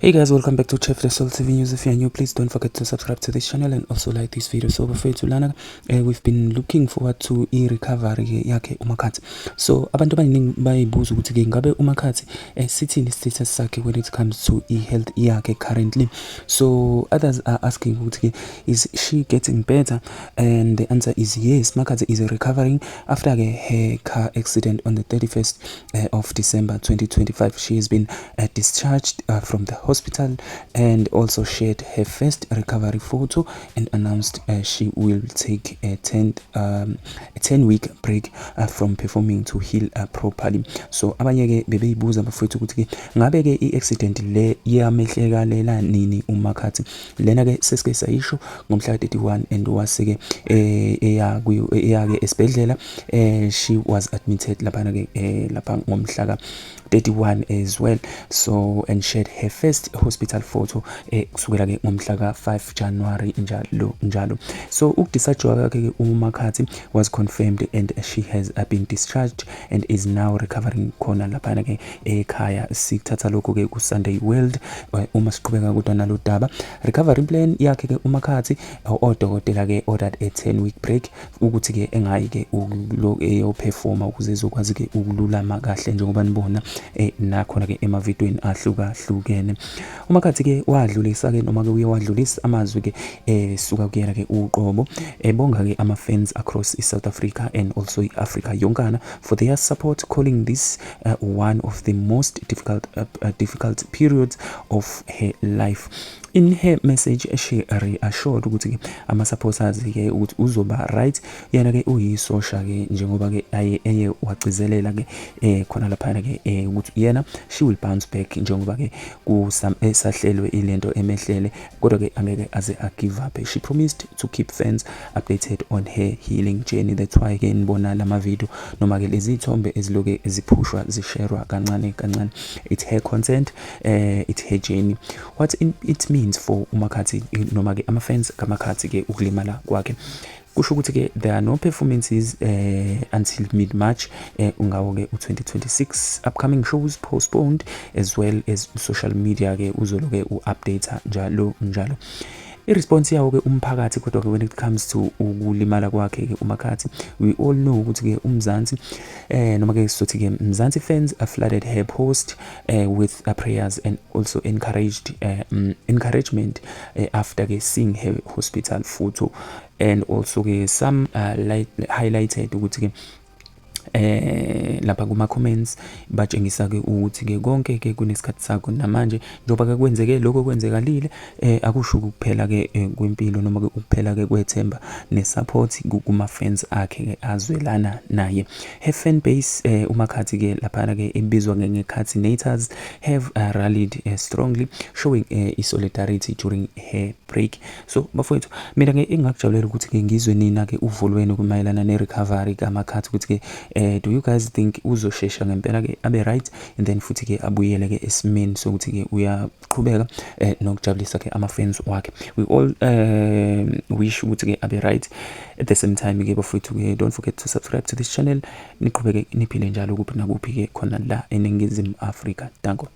Hey guys, welcome back to Chef Soul TV News. If you're new, please don't forget to subscribe to this channel and also like this video. So bafethu, lana we've been looking forward to i-recovery yakhe uMakhadzi. So abantu abaningi bayibuza ukuthi ke ngabe uMakhadzi sithini status sakhe when it comes to i-health yakhe currently. So others are asking ukuthi ke is she getting better, and the answer is yes. Makhadzi is recovering after ke her car accident on the 31st of December 2025. She has been discharged from the hospital and also shared her first recovery photo and announced she will take a 10-week break from performing to heal properly. So abanye ke bebeyibuza bafethu ukuthi ke ngabe ke i-accident le iyamehlekalela nini uMakhadzi. Lena ke sesike sayisho ngomhla ka-31 and wase-ke eya eya-ke esibhedlela. She was admitted laphana ke lapha ngomhla ka-31 as well, so and shared her first hospital photo kusukela ke ngomhla ka-5 January, njalo njalo. So ukudischargewa kwakhe ke uMakhadzi was confirmed and she has been discharged and is now recovering khona laphana ke ekhaya. Sikuthatha lokho ke ku-Sunday World. Uma siqhubeka kodwa nalo daba, recovery plan yakhe ke uMakhadzi, odokotela ke ordered a 10-week break ukuthi ke engayi ke eyoperforma ukuze ezokwazi ke ukululama kahle, njengoba nibona nakhona ke emavidweni ahlukahlukene. UMakhadzi ke wadlulisa ke noma ke uye wadlulisa amazwi ke suka kuyena ke uqobo, ebonga ke ama fans across i-South Africa and also i-Africa yonkana for their support, calling this one of the most difficult periods of her life. In her message, she reassured ukuthi ke ama-supporters ke ukuthi uzoba right. Yena ke uyisosha ke, njengoba ke aye eye wagcizelela ke khona laphana ke ukuthi yena she will bounce back, njengoba ke kusahlelwe ilento emehlele, kodwa ke angeke aze a give up. She promised to keep fans updated on her healing journey. That's why ke nibona lama video noma ke lezi zithombe eziloke ziphushwa, zisharwa kancane kancane. It's her content, it's her journey. What it means for uMakhadzi noma ke ama fans kaMakhadzi ke ukulimala kwakhe, kusho ukuthi ke there are no performances until mid March ungawo ke u2026. Upcoming shows postponed, as well as social media ke uzoloke uupdate njalo njalo i-response yawo ke umphakathi. Kodwa ke when it comes to ukulimala kwakhe ke uMakhadzi, we all know ukuthi ke uMzansi noma ke sizothi ke Mzansi fans flooded her post with prayers and also encouraged encouragement after ke seeing her hospital photo, and also ke some highlighted ukuthi ke lapha kuma comments batshengisa ke ukuthi ke konke ke kunesikhathi sakho. Namanje njengoba ke kwenzeke lokho kwenzekalile, akusho ukuphela ke kwempilo noma ke ukuphela ke kwethemba ne-support kuma fans akhe ke azwelana naye. Her fan base uMakhadzi ke laphana ke ebizwa nge-Khadzinators have rallied strongly, showing solidarity during her break. So bafowethu, mina ke engakujabulela ukuthi ke ngizwe nina ke uvo lwenu kumayelana ne-recovery kaMakhadzi, ukuthi ke do you guys think uzoshesha ngempela ke abe right and then futhi ke abuyele ke esimeni sokuthi ke uyaqhubeka nokujabulisa ke ama fans wakhe? We all wish ukuthi ke abe right. At the same time ke bafowethu ke, don't forget to subscribe to this channel. Niqhubeke niphile njalo kuphi nakuphi ke khona la eNingizimu Afrika. Danko.